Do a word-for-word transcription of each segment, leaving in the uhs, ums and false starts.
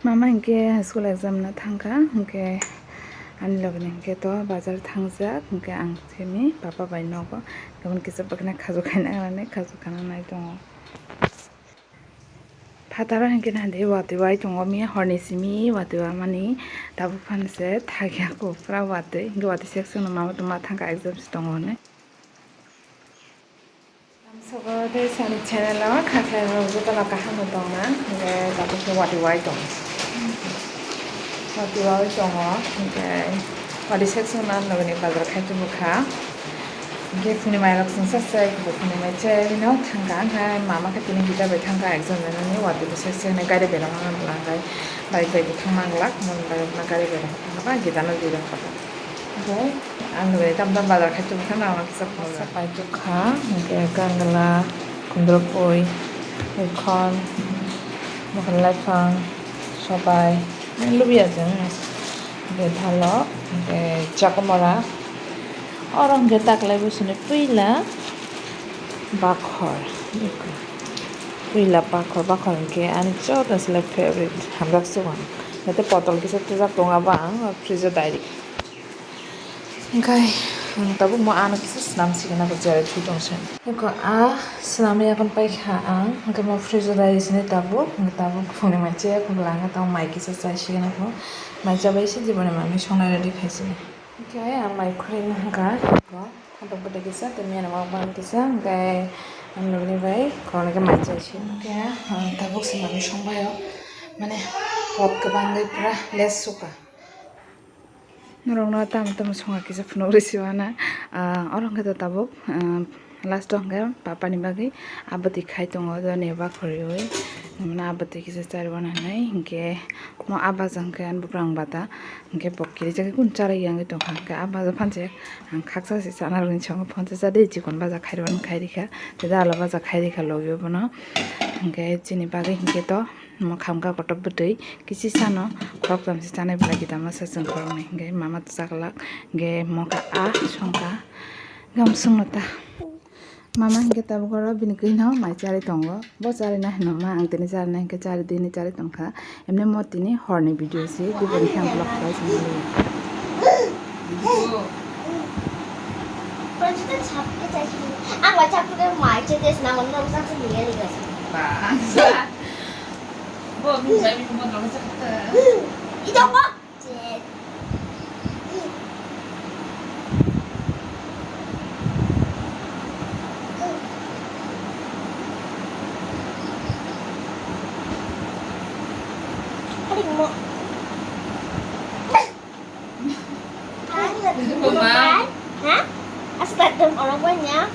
Mama hinkhe school exam na thangkha, hinkhe ani logni hinkhe to bazar thangjak, hinkhe ang simi papa bai nogo, hinkhe kisa bakna khaju khaina nani khaju khana nai tongo. Phataro hinkhe nadi watwi wai tongo, miya horni simi watwi wamani tabuk phanse thagya kok pura watwi, hinkhe watwi section no mama tongma thangkha exam se tongo hinwi. Sogo tei sani channel o kha khe rok joto no kaham no tong na, hinkhe tabuk khe watwi wai tong. Watwi wai tongo, hinkhe watwi section no nogni bazar khai tong kha. Hinkhe phungni mai rok chwng sa se, phungni mai che no thang kha, hinkhe mama khe tini gita bai thang kha exam rwnani, watwi bwsai se hinwi gari berama nang kha, bike bai bo thang nang glak, mon bai rok no gari berama thang kha, gita no rirok kha. Oke, ang nugwi tam tam bazar khai tongkha, nang kisa phunukha. Pai tongkha, hinkhe kangla, kundrupui, ekhon, mokol laifang, sobai, lubiya chwng, hinkhe thalok, hinkhe chakomora. Oro hinkhe taklai bwswni puila bakhor, puila bakhor, bakhor hinkhe ani joto se favorite hamjak sugo. Hinkhe potol kisa tejak tongo, abo ang fridge o direct. Hinkhe ang tabuk mo ano kisa swnam sigwna bo cherai thui tong se. Eko a swnam yakon paikha ang, hinkhe mo fridge o dai sini tabuk, hinkhe tabuk phungni mai che yakon langa tamo mai kisa chai sigwna bo, mai chabai se jiboni manwi songnai ready khai sini. Hinkhe ang mai khurui nangkha, eko photo photo kisa tei miyano mokbang kisa, hinkhe ang nugwi bai khoroknwi khe mai chai sini. Hinkhe ang tabuk se manwi songbai o, mane pot kwbangwi pura less sukha. Norokno tamo tamo songha kisa phunugwi siwana. Ah, oro hwnkhe to tabuk, ah, last o hwnkhe papa ni bagwi abwtwi khai tongo, joni bakhorwi. Mane abwtwi kisa chariwana hinwi hinkhe mo ah baja hwnkhe ani buphang bata hinkhe bo kirijagwi kunu charai yangwi tongkha. Hinkhe ah baja phanse ang khaksa se chana rwgwini songo phone se chadi chikon baja khairwani khairikha. Tei dalo baja khairikha logio bono. Hinkhe chini bagwi hinkhe to. Mo khamkha kotor bwtwi kisisano khoroktham se chanai belai gita masa chwng khoroknwi hinkhe mama to chaklak hinkhe mokha a songkha gamsungno ta. Mama hinkhe tabuk oro bini kwino mai charwi tongo, bo charwina hinwi ma ang tini charwina hinkhe charwi dini charwi tongkha. Emni mo tini horni video se gubun khe ang vlog khlai songwi. Ang bacha phuke mai che des na mon rok sak se ni ni gas. Ba. Bo ni jai ni mon rok sak ta. Ito ko. Che. Hari mo. Mama. Ha? Asal tak dem orang banyak.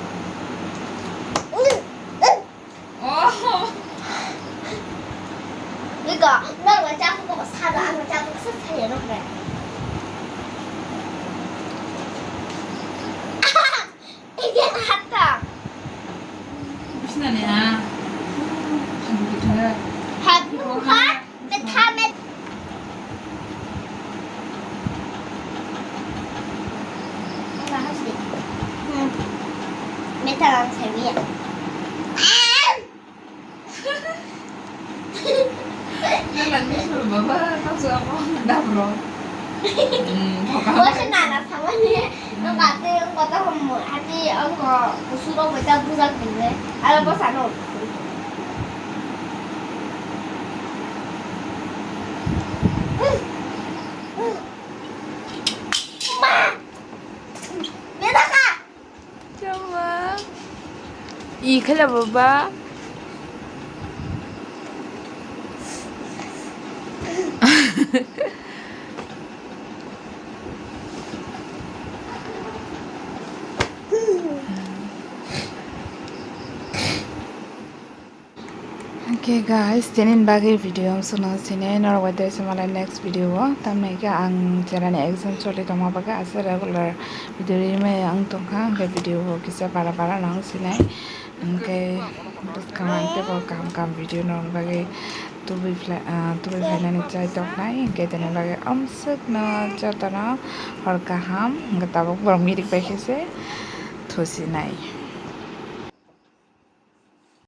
Oh. Iko, nang baca aku kok sada, aku baca aku kesel saya nang deh. Ini kata. Bisna ni ha. Happy birthday. Happy birthday. Meta lang saya. Nang ni suru baba, kau suka apa? Dah bro. Hmm, kau kau. Bose nana sama ni. Nang kate, nang kata kamu hati, nang kau suruh baca budak ni. Ada apa sana? Ma! Beta ka! Chama. I khala baba. Okay guys, tini bagwi video ang sunu sinai norok bai tei se malai next video o. Tamni khe ang cherani exam choli tongma bagwi asa regular video rimai ang tongkha, hwnkhe video bo kisa bara bara nang sinai. Hwnkhe bwskang ang teibo kaham kaham video norok bagwi tubui phlai, ah, tubui phainani chai toknai, hwnkhe tini bagwi amswkno jotono hor kaham, hwnkhe tabuk borok mirik bai khe se thusinai.